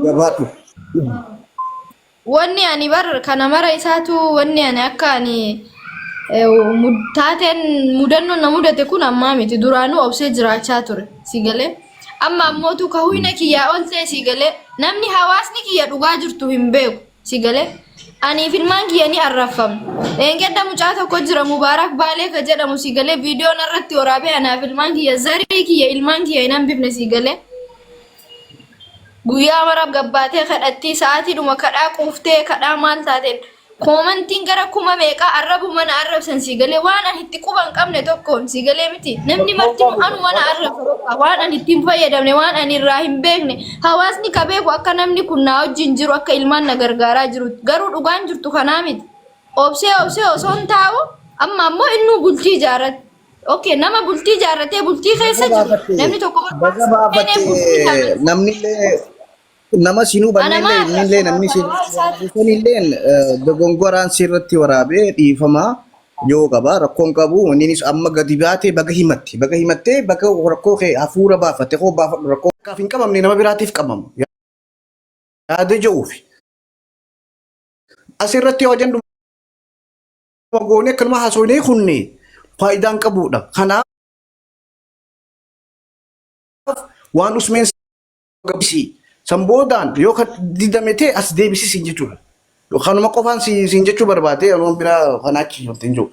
Jabaadhu. Wanni ani bar kana mara isaatu wanni ani akka ani taateen mudannoon na mudate kun ammaa miti duraanuu obsee jiraachaa ture si galee amma ammootu ka huyna kiyyaa ol ta'e si galee namni hawaasni kiyya dhugaa jirtu hin beeku si galee aniif ilmaan kiyya ni arrabfamna dheengadda mucaa tokko jira Mubaarak Baalee ka jedhamu si galee viidiyoon irratti waraabee anaaf ilmaan kiyya zarii kiyya ilmaan kiyya hin hambifne si galee. Guyyaa mara gabbaatee kadhattii sa'aatiidhuma kadhaa quuftee kadhaa maal taateen koomantiin gara kuma meeqaa arrabuma na arrabsan sii galee waan ani itti quba hin qabne tokkoon sii galee miti namni marti anuma na arrabsa bakka waan ani itti hin fayyadamne waan ani irraa hin beekne hawaasni ka beeku akka namni kun naa wajjin jiru akka ilmaan na gargaaraa jiru garuu dhugaan jirtu kanaa miti obsee obsee osoo hin taa'u amma ammoo innuu bultii ijaarratti Okay, nama bultii ijaarratee bultii keessa Baga jiru baafatte. namni tokko Baga seenee bultii baafatte ijaarrate. namni illee nama sinuu Ana bannellee maal inni illee namni sin sababaa isaati. illee dogongoraan sirratti waraabee dhiifama yoo qaba rakkoon qabu innis amma gadi baatee baga himatte baga himattee baga rakkoo kee hafuura baafatte koo baafadhu rakkoo kaaf hin qabamne nama biraatiif qabamu yaada jedhuufi asirratti yoo jennu goonee akkanuma haasofnee kunne faayidaan qabudha. Kanaaf waan usmeen gabbisi. San boodaan yoo kan didame ta'e as deebisisi jechuudha. Kanuma qofaan siin jechuu barbaade waan biraa kanaa achi wanti hin jiru.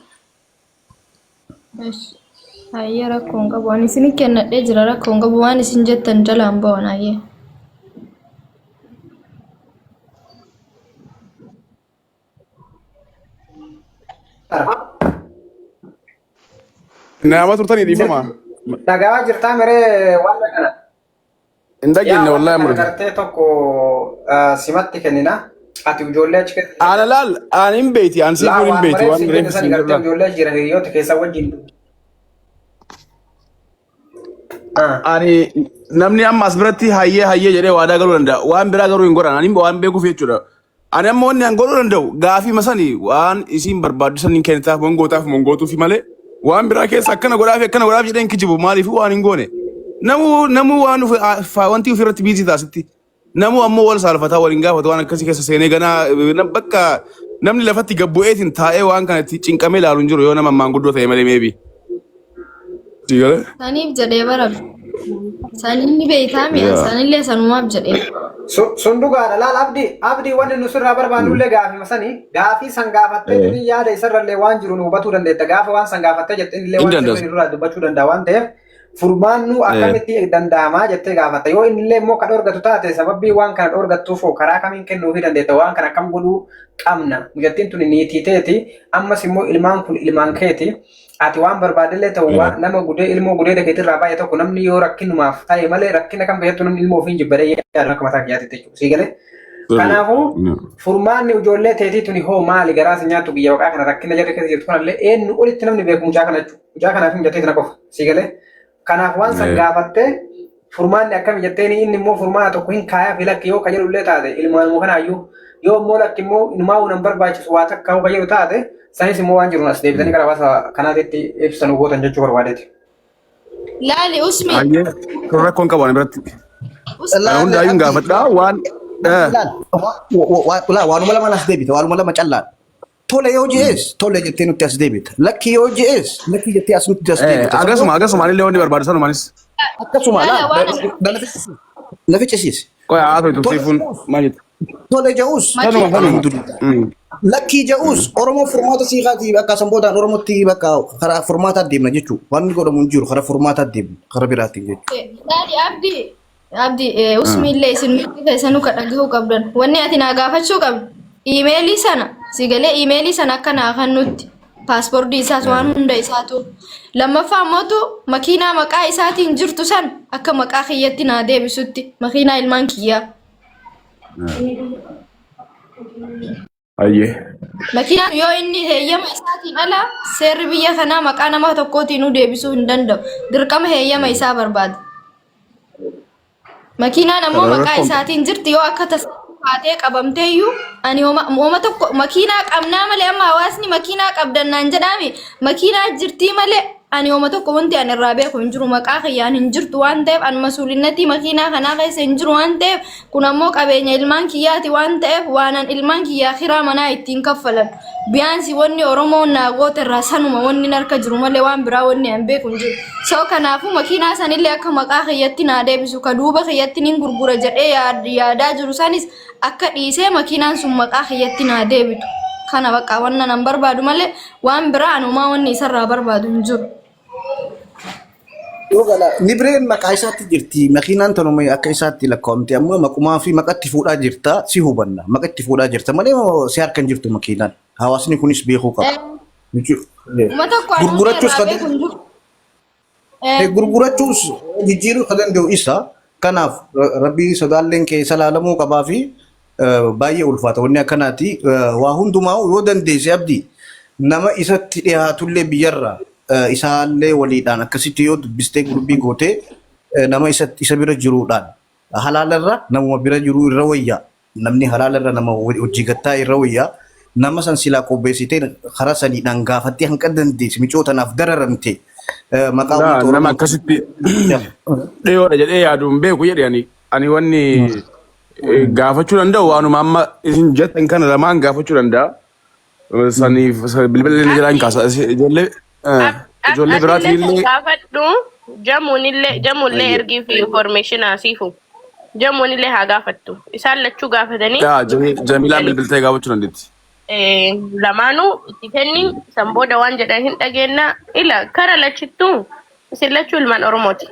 Hayyee rakkoo hin qabu. Ani isin kennadhee jira rakkoo hin qabu. Waan isin jettan jalaan ba'uun hayyee. Nama turtanii dhiifama. Dhagaa jirtaa miree waan kana. Hin Yaa dhageenye waan wallahi kana murte. gartee tokko simatti kennina. Ati ijoollee achi keessa Ana laal aan hin beeyti aan laa siifuun hin waan beeyti mareef waan siin reef kenne sani siin gartee jedhu laal. ijoollee achi jiran hiriyoota keessa wajjin. Ah. Ani namni amma as biratti hayyee hayyee jedhee waadaa galuu danda'a. Waan biraa garuu hin godhan. Ani waan beekuuf jechuudha. Ani amma wanni an godhuu danda'u gaafii masani waan isiin barbaaddu saniin kennitaaf mongootaaf mongootuufi malee waan biraa keessa akkana godhaafi akkana godhaaf jedhee hin kijibu maaliif waan hin goone. Namuu namuu waan wanti ofirratti biizii taasitti. Namuu ammoo wal saalfataa waliin gaafatu waan akkasii keessa seenee ganaa bakka namni lafatti gabbu'eetiin taa'ee waan kana itti cinqamee ilaalu hin jiru yoo nama maanguddoo ta'e malee meebii. Si galee? Saniif jedhee bara. Saniin ni beektaa mi'a. Sanillee sanumaaf jedhee. Sun dhugaadha laal abdii abdii wanni nu sirraa barbaannullee gaafima sani gaafii san gaafattee tuni yaada isarrallee waan jiru nu hubatuu dandeetta gaafa waan san gaafattee jette innillee Hin waan dandeessu. sirrii nurraa dubbachuu danda'a waan ta'eef furmaannuu akkamitti danda'amaa jettee gaafatta yoo innillee immoo ka dhorgatu taate sababii waan kana dhorgattuuf hoo karaa kamiin kennuufii dandeetta waan kana akkam godhuu qabna mucattiin tuni niitii teeti ammas immoo ilmaan kun ilmaan keeti Ati waan barbaadellee ta'u waan nama gudee ilmoo gudeeda keetirraa baay'ee tokko namni yoo rakkinumaaf ta'e malee rakkina kam keessattuu namni ilmoo ofiin jibbaree yaadu akka mataa kiyyaatti jechuudha. Sii galee? Kanaafuu furmaanni ijoollee teetii tuni hoo maali garaa si nyaattu biyya waqaa kana rakkina jarri keessa jirtu kanallee eenyu olitti namni beeku mucaa kana jechuudha. Mucaa kanaaf hin jettee tana qofa. Sii galee? Kanaaf waan san gaafattee furmaanni akkami jetteeni inni immoo furmaata tokko hin kaayaa fi lakki yoo ka jedhu illee taate ilmaanuma kanaayyuu yoo immoo lakki immoo inumaa nan barbaachisu waa takka yoo ka jedhu taate sanis immoo waan jiruun as deebitanii gara hawaasa kanaatitti ibsa nu gootan jechuu barbaadeeti. Laali usmi. Hayyee kun rakkoon qabu ani biratti. Usmi. Kana hundaayyuu hin gaafadhaa waan Waanuma lama as deebita waanuma lama callaa. Tole yoo je'es tole jettee nutti as deebita. Lakki yoo je'es lakki jettee as nutti as deebita. Akkasuma akkasuma anillee wanni barbaadu sanumanis. Akkasuma Laala laal waan na na ficcisiisi. Qoy haa ta'u Tole tursiifuun maal jettu? tole je'us Sanuma sanuma. alhamdulillah. Lakkii je'us Oromoo furmaata siiqaatii bakka san boodaan Oromootti bakka karaa furmaataa deemna jechuudha. Wanni godhamu hin jiru karaa furmaataa deemna karaa biraatiin jechuudha. Laali abdii. Abdi usmiillee isin mirgi keessanuu ka dhagahuu qabdan. Wanni ati naa gaafachuu qabdu iimeelii sana si galee iimeelii sana akka naa kennutti paaspoortii isaas waan hunda isaatu. Lammaffaa mootu makiinaa maqaa isaatiin jirtu san akka maqaa kiyyatti naa deebisutti makiinaa ilmaan kiyyaa. Hayyee. Makiinaan yoo inni heeyyama isaatiin ala seerri biyya kanaa maqaa nama tokkootiinuu deebisuu hin danda'u. Dirqama heeyyama isaa barbaada. Makiinaan ammoo Kana maqaa rakkoon isaatiin jirti yoo akka tasaa kaatee qabamteeyyuu ani homa homa tokko makiinaa qabnaa malee amma hawaasni makiinaa qabdan naan jedhaami makiinaa jirtii malee. Ani homa tokko wanti ani irraa beeku hin jiru maqaa kiyyaan hin jirtu waan ta'eef an masuulinnatii makiinaa kanaa keessa hin jiru waan ta'eef kun ammoo qabeenya ilmaan kiyyaati waan ta'eef waanan ilmaan kiyyaa kiraa manaa ittiin kaffalan biyaansi wanni Oromoon naa goote irraa sanuma wanni harka jiru malee waan biraa wanni an beeku hin jiru. So kanaafuu makiinaa sanillee akka maqaa kiyyatti naa deebisu ka duuba kiyyatti nin gurgura jedhee yaadaa jiru sanis akka dhiisee makiinaan sun maqaa kiyyatti naa deebitu. Kana bakka wanna nan barbaadu malee waan biraa anumaa wanni isarraa barbaadu hin jiru. Yoo gala Nibreen maqaa isaatti jirti. Makiinaan tanuma akka isaatti lakkaa'amte amma maqumaa fi maqatti fuudhaa jirta si hubanna. Maqatti fuudhaa jirta malee si harka hin jirtu makiinaan. Hawaasni kunis beekuu qaba. Uma tokko anumti Gurgurachuus irraa kan beeku hin jiru. Gurgurachuus jijjiiruu kan danda'u isa. Kanaaf rabbii sodaalleen keessa laalamuu qabaa fi baay'ee ulfaata wanni akkanaati. Waa hundumaa yoo dandeesse abdii nama isatti dhiyaatullee biyyarraa isaallee waliidhaan akkasitti yoo dubbistee gurbii gootee nama isa bira jiruudhaan halaalarra namuma bira jiruu irra wayyaa. Namni halaalarra nama hojii gattaa irra wayyaa. Nama san silaa qopheessitee karaa saniidhaan gaafattee hanqa dandeesse micoo tanaaf dararamte maqaa Laa uummata nama Oromoo. akkasitti dhiyoodha jedhee yaadu hin beeku jedhe ani ani wanni gaafachuu danda'u waanuma amma isin jettan kana lamaan gaafachuu danda'a. Saniif bilbila illee jalaa hin kaasa. Ijoollee ijoollee biraatiin Atillee illee gaafadhu jamuunillee jamuunillee ergii fi information asiifu jamuunillee haa gaafattu isaan lachuu gaafatanii yaa Jamiilaan bilbiltee gaafachuu dandeetti. Lamaanuu itti kenni san booda waan jedhan hin dhageenna ila kara lachittuu isin lachuu ilmaan Oromooti.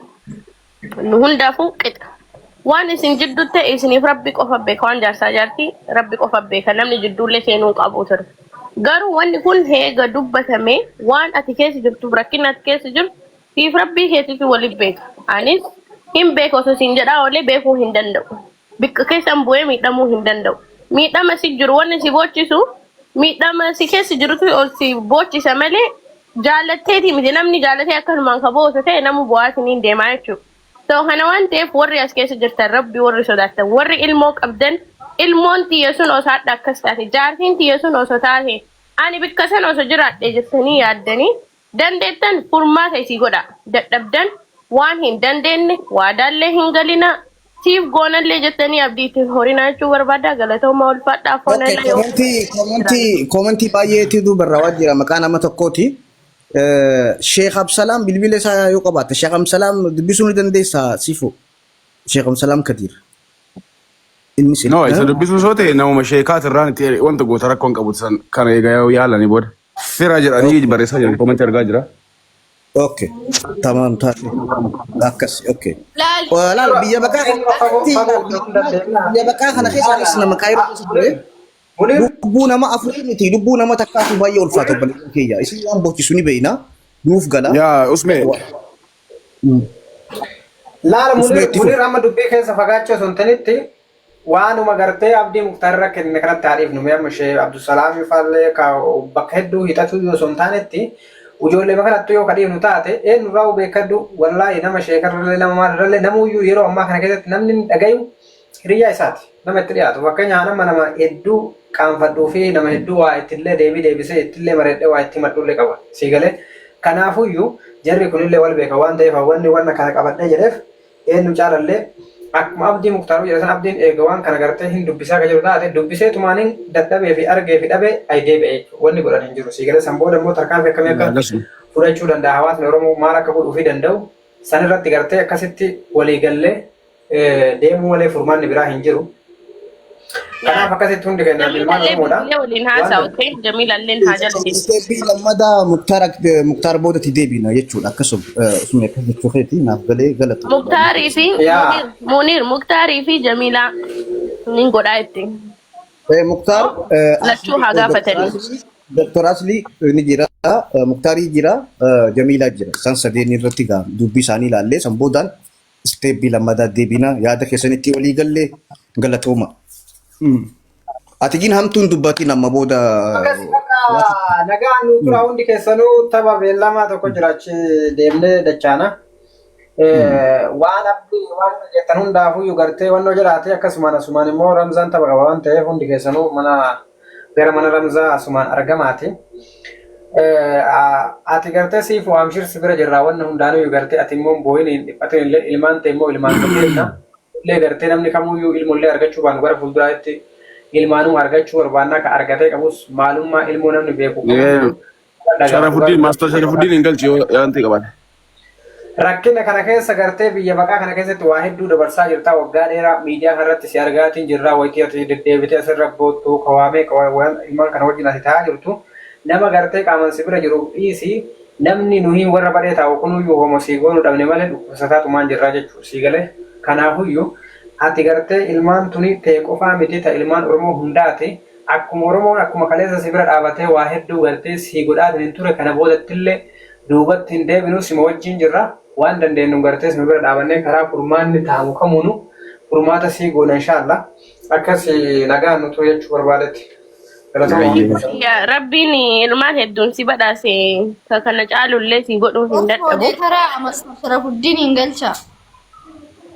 Nu hundaafuu qixa. Waan isin jidduu ta'e isiniif rabbi qofa beeka waan jaarsaa jaartii rabbi qofa beeka namni jidduullee seenuu hin qabu ture. Garuu wanni kun heega dubbatame waan ati keessa jirtuuf rakkinni ati keessa jirtu siif rabbii keetitu waliif beeka. Anis hin beeka osoo siin jedhaa oolee beekuu hin danda'u. Bikka keessan bu'ee miidhamuu hin danda'u. Miidhama si jiru wanni si boochisu miidhama si keessa jirutu ol si boochisa malee jaalatteeti miti namni jaalatee akkanumaan ka boosu ta'e namu bu'aatiin hin deemaa jechuudha. So kana waan ta'eef warri as keessa jirtan rabbi warri sodaattan warri ilmoo qabdan ilmoon tiyya sun osoo hadha akkas taate jaartiin tiyya sun osoo taate ani bikka sana osoo jiraadhe jettanii yaaddanii dandeettan furmaata isii godhaa. Dadhabdan waan hin dandeenne waadaallee hin galinaa. Siif goonallee jettanii abdii itti hin horinaa jechuu barbaada. Galatoomaa ulfaadhaa foon Okay, alaa yoo komentii komentii komentii baay'eetu barraawaa jira maqaa nama tokkooti. Sheekh Absalaam bilbila isaa yoo qabaatte Sheekh Absalaam dubbisuu ni dandeessaa Sifu. Sheekh Absalaam Kadiir. Innis No, isa dubbisuu soo ta'e namuma sheekaat irraan itti wanta goota rakkoon qabu san kana egaa yoo yaalanii booda. Fira jedhanii barreessaa jiran komentii argaa jira. Okay. Tamam taate. Akkas okay. Laali. Laal biyya baqaa Fagoo fagoo hin dandeenya. biyya baqaa kana keessa anis nama kaayiroo keessa ture. Munir Lubbuu nama afurii miti lubbuu nama takkaatu baay'ee ulfaata obboleeyyan kiyya. Isin waan boochisu ni beekna. Nuuf gala. Yaa Usmee Laala Usmee Munir itti fufi. Munir amma dubbii keessa fagaachuu osoo hin ta'initti waanuma gartee Abdii Muktaar irra kenne kanatti haa dhiifnu. Mee amma ishee Abdusalaamii faallee ka bakka hedduu hidhatu osoo hin taanetti ijoollee kanattu yoo ka dhiifnu taate eenyurraa beekadhu wallaahi nama sheekarrallee nama maalirrallee namuyyuu yeroo ammaa kana keessatti namni inni dhagayu hiriyyaa isaati nama itti dhiyaatu. Fakkeenyaaf nama nama hedduu qaanfadhuu fi nama hedduu waa ittillee deebii deebisee ittillee mareedhee waa itti himadhullee qaba. Sii galee kanaafuyyuu jarri kunillee wal beeka waan ta'eef wanni wanna kana qabadhee jedheef eenyu caalallee akkuma Abdii Muktaaruu jedhe san Abdiin eega waan kana gartee hin dubbisaa ka jedhu taate dubbisee tumaaniin dadhabee fi argee fi dhabee ay deebi'e jechuudha. Wanni godhan hin jiru. Sii galee san booda immoo tarkaanfii akkamii akka Akkasuma. fudhachuu danda'a hawaasni Oromoo maal akka godhuufii danda'u san irratti gartee akkasitti walii gallee deemuu malee furmaanni biraa hin jiru. Kanaaf akkasitti hundi keenya ilmaan Jamiilallee Oromoodha. bilbilee waliin Waan haasa'a, okay? Jamiilalleen haa jala deemu. Isteeppii lammadaa Muktaar Muktaar boodatti deebina jechuudha. Akkasuma osuma akkas jechuu keeti naaf galee galata. Muktaarii fi Yaa. Munir, Munir, Muktaarii fi Jamiilaa nin godhaa itti. Muktaar Lachuu haa gaafatanii. Dr. Asli ni jira, Muktaarii jira, Jamiilaa jira. Isaan sadeen irratti gaa dubbii isaanii ilaallee san boodaan isteeppii lammadaa deebina yaada keessanitti walii gallee galatooma. Ati gin hamtuun dubbatiin amma booda. Akkas bakka nagaan nu tura hundi keessanuu tapha beellamaa tokko jira achi deemnee dachaana. Waan abdii waan jettan hundaafuyyuu gartee wannoo jedhaate akkasumaan asumaan immoo Ramzaan tapha qaba waan ta'eef hundi keessanuu mana gara mana Ramzaa asumaan argamaati. Ati gartee siif waamshir si bira jirraa wanna hundaanuu gartee ati immoo boo'in hin dhiphatin illee ilmaan ta'e immoo ilmaan kenna. Illee gartee namni kamuyyuu ilmoollee argachuu baanu gara fuulduraatti ilmaanuu argachuu barbaannaa ka argatee qabus maalummaa ilmoo namni beeku qabu. Sharafuddin, Master Sharafuddin hin galchi yoo yaanti qaban. Rakkina kana keessa gartee biyya baqaa kana keessatti waa hedduu dabarsaa jirta. Waggaa dheeraa miidiyaa kanarratti si argaatiin jirra. Wayitii ati deddeebitee asirra boottu kawaamee waan ilmaan kana wajjin ati taa'aa jirtu. Nama gartee qaaman si bira jiru dhiisi. Namni nuyi warra badhee taa'u kunuyyuu homo sii goonuu dhabne malee dhukkubsataatumaan jirraa jechuudha sii galee. Kanaafuyyuu ati gartee ilmaan tuni ta'e qofaa miti ta ilmaan Oromoo hundaati. Akkuma Oromoon akkuma kaleessa si bira dhaabatee waa hedduu gartee sii godhaatiin hin ture kana boodattillee duubatti hin deebinu sima wajjin jirra. Waan dandeenyu gartee sima bira dhaabannee karaa furmaanni taa'amu kamuunu furmaata sii goona inshaallah. Akkas nagaan nutu jechuu barbaadetti. Galatooma. Yaa Rabbiin ilmaan hedduun si badhaase ka kana caalullee si godhuu hin dadhabu. Olee karaa Master Sharafuddin hin galcha.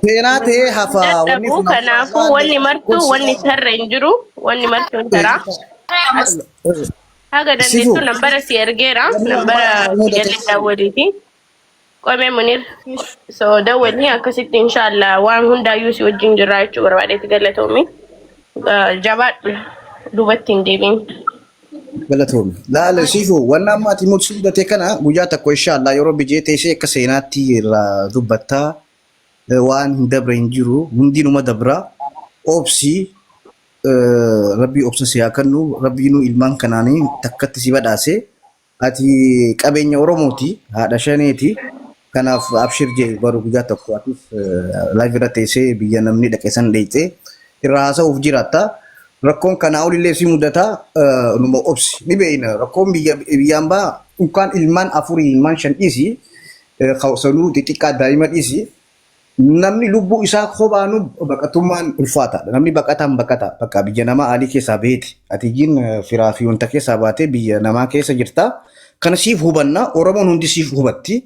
Seenaa ta'ee hafa wanni Dadhabu kun kanaafuu wanni martuu wanni sarra hin jiru wanni martuu hin taraa. Haga Sifu. dandeessu nambara si ergeera nambara si galee daawwatiiti. Qomee Munir so daawwanni akkasitti inshaallah waan hundaayyuu si wajjin jirraa jechuu barbaadeetti galatoomi. Jabaadhu duubatti hin deebiin. Galatoomi. Laala Sifu, wanna amma ati mul'isuu mudate kana guyyaa tokko inshaallah yeroo bijee teessee akka seenaatti irraa dubbattaa waan hin dabre hin jiru hundinuma dabra obsi rabbii obsa si haa kennu rabbiinuu ilmaan kanaanii takkatti si badhaase ati qabeenya Oromooti haadha shaneeti kanaaf abshir jee baru guyyaa tokko atis live irra teessee biyya namni dhaqe san dheeyxee irraa haasa'uuf jiraatta. Rakkoon kanaa olillee si mudata numa obsi ni beeyna rakkoon biyya biyyaan baa unkaan ilmaan afurii ilmaan shan dhiisi sanuu xixiqqaa daa'ima dhiisi namni lubbuu isaa kophaanu baqatummaan ulfaataadha. Namni baqataan baqata. Bakka biyya namaa aalii keessaa baheeti. Ati jin firaa fi wanta keessaa baatee biyya namaa keessa jirta. Kana siif hubanna. Oromoon hundi siif hubatti.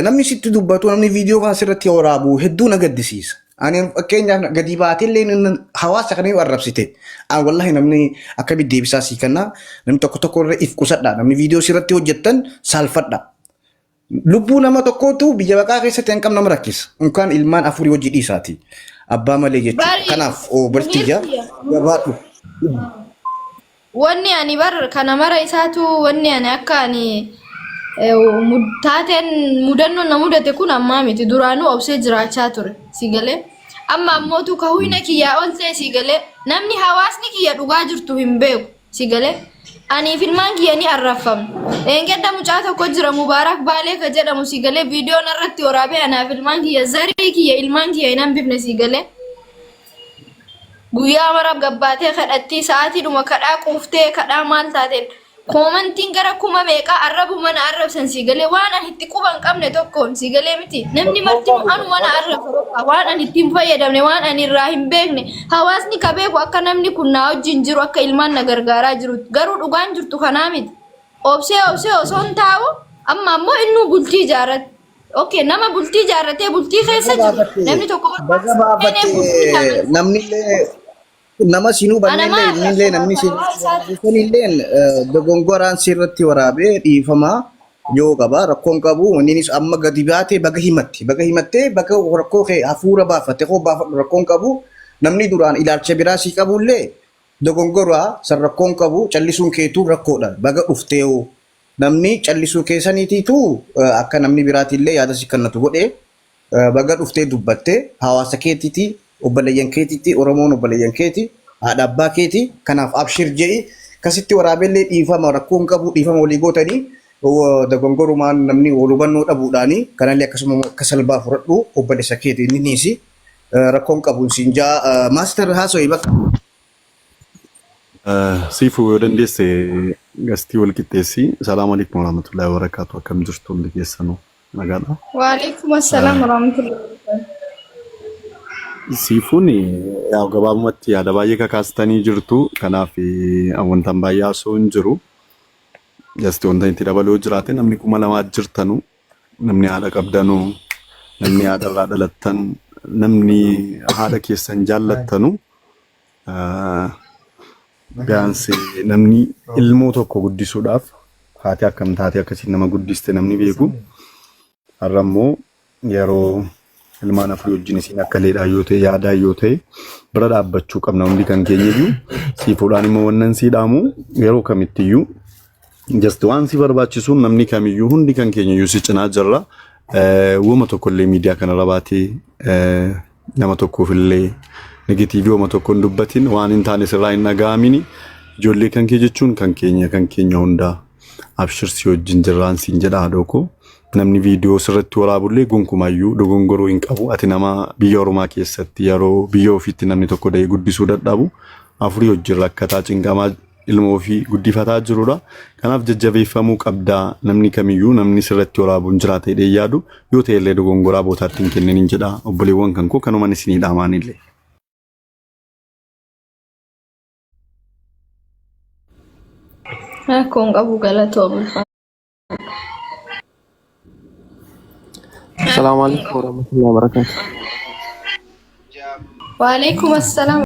Namni sitti dubbatu, namni viidiyoo kana sirratti waraabu hedduu na gaddisiisa. Ani fakkeenyaaf gadi baatee illee hawaasa kana yoo arrabsite. An wallahi namni akkamitti deebisaa sii kenna. Namni tokko tokko irra if qusadha. Namni viidiyoo sirratti hojjettan saalfadha. Lubbuu nama tokkootu biyya baqaa keessatti hanqam nama rakkisa. Unkaan ilmaan afurii hojii dhiisaati. Abbaa malee jechuudha. Bari Kanaaf obboltiyya gabaadhu. Wanni ani bar kana mara isaatu wanni ani akka ani taateen mudannoon na mudate kun ammaa miti duraanuu obsee jiraachaa ture si galee. Amma ammootu ka huyna kiyyaa ol ta'e si galee namni hawaasni kiyya dhugaa jirtu hin beeku. Si galee? Aniif ilmaan kiyya ni arrabfamna. Dheengadda mucaa tokko jira Mubaarak Baalee ka jedhamu si galee viidiyoo narratti waraabee anaaf ilmaan kiyya zarii kiyya ilmaan kiyya hin hambifne si galee. Guyyaa mara gabbaatee kadhattii sa'aatiidhuma kadhaa quuftee kadhaa maal taateen koomantiin gara kuma meeqaa arrabuma na arrabsan si galee waan ani itti quba hin qabne tokkoon si galee miti namni martinuu anuma na arrabsa bakka waan ani itti hin fayyadamne waan ani irraa hin beekne hawaasni ka beeku akka namni kun naa wajjin jiru akka ilmaan na gargaaraa jiru garuu dhugaan jirtu kanaa miti obsee obsee osoo hin taa'u amma ammoo innuu bultii ijaarrate okay nama bultii ijaarratee bultii keessa jiru namni tokko Baga seenee bultii baafatte ijaarrate namni illee nama siin hubanne ana illee maal inni illee namni siin illee dogongoraan sirratti waraabee dhiifama yoo qaba rakkoon qabu innis amma gadi baatee baga himatte baga himattee baga rakkoo kee hafuura baafatte koo baafadhu rakkoon qabu namni duraan ilaalcha biraa sii qabullee dogongoraa san rakkoon qabu callisuun keetuu rakkoodha baga dhuftee hoo namni callisuu keessaniitiitu akka namni biraatillee yaada si kennatu godhee Baga dhuftee dubbatte hawaasa keetiti obboleeyyan keetiti Oromoon obboleeyyan keeti haadha abbaa keeti kanaaf abshir je'i kasitti waraabellee dhiifama rakkoo hin qabu dhiifama walii gootanii dogongorumaan namni wal hubannoo dhabuudhaani kanallee akkasuma akka salbaa fudhadhu obboleessa keeti inni niisi rakkoo hin qabu siin jaa maaster haasoyi bakka. Siifuu yoo dandeesse gastii wal qixxeessi. Salaamu alaikum warahmatullahi wabarakatuh. Akkam jirtu hundi keessanuu nagaadha. Waalaikum assalam warahmatullahi wabarakatuh. Siifuun yaa gabaabumatti yaada baay'ee kakaastanii jirtu. Kanaaf wantan baay'ee haasa'u hin jiru. Gastii wanta itti dabaluu jiraate namni 2000 jirtanu namni haadha qabdanu namni haadha irraa dhalattan namni haadha keessan jaallattanu Biyaansi namni ilmoo tokko guddisuudhaaf Haati akkam taatee akkasiin nama guddiste namni beeku. Har'a immoo yeroo ilmaan afurii wajjin isiin akka leedhaa yoo ta'e yaadaa yoo ta'e bira dhaabbachuu qabna hundi kan keenya iyyuu. Siifuudhaan immoo wannan sii dhaamu yeroo kamittiyyuu just waan si barbaachisuun namni kamiyyuu hundi kan keenya iyyuu si cinaa jirra. Wama tokkollee miidiyaa kanarra baatee nama tokkoof illee negatiivii wama tokko hin dubbatin, waan hin taane sirraa hin dhaga'amini. Ijoollee kan kee jechuun kan keenya, kan keenya hundaa. Abshir, si wajjin jirraan siin jedha haadhoo koo. Namni viidiyoo sirratti waraabullee gonkumaayyuu dogongoruu hin qabu. Ati nama biyya Oromaa keessatti yeroo biyya ofiitti namni tokko da'ee guddisuu dadhabu afurii wajjin rakkataa cinqamaa ilma ofii guddifataa jirudha. Kanaaf jajjabeeffamuu qabdaa. Namni kamiyyuu namni sirratti waraabuun jiraata jedhee yaadu yoo ta'e illee dogongoraa bootaatti hin kennin jedha. Obboleewwan kan koo kanumaan isinii dhaamaan illee. Rakkoon qabu, galatoom. Assalamu alaikum warahmatullahi wabarakatuh. Waalaikum assalaam.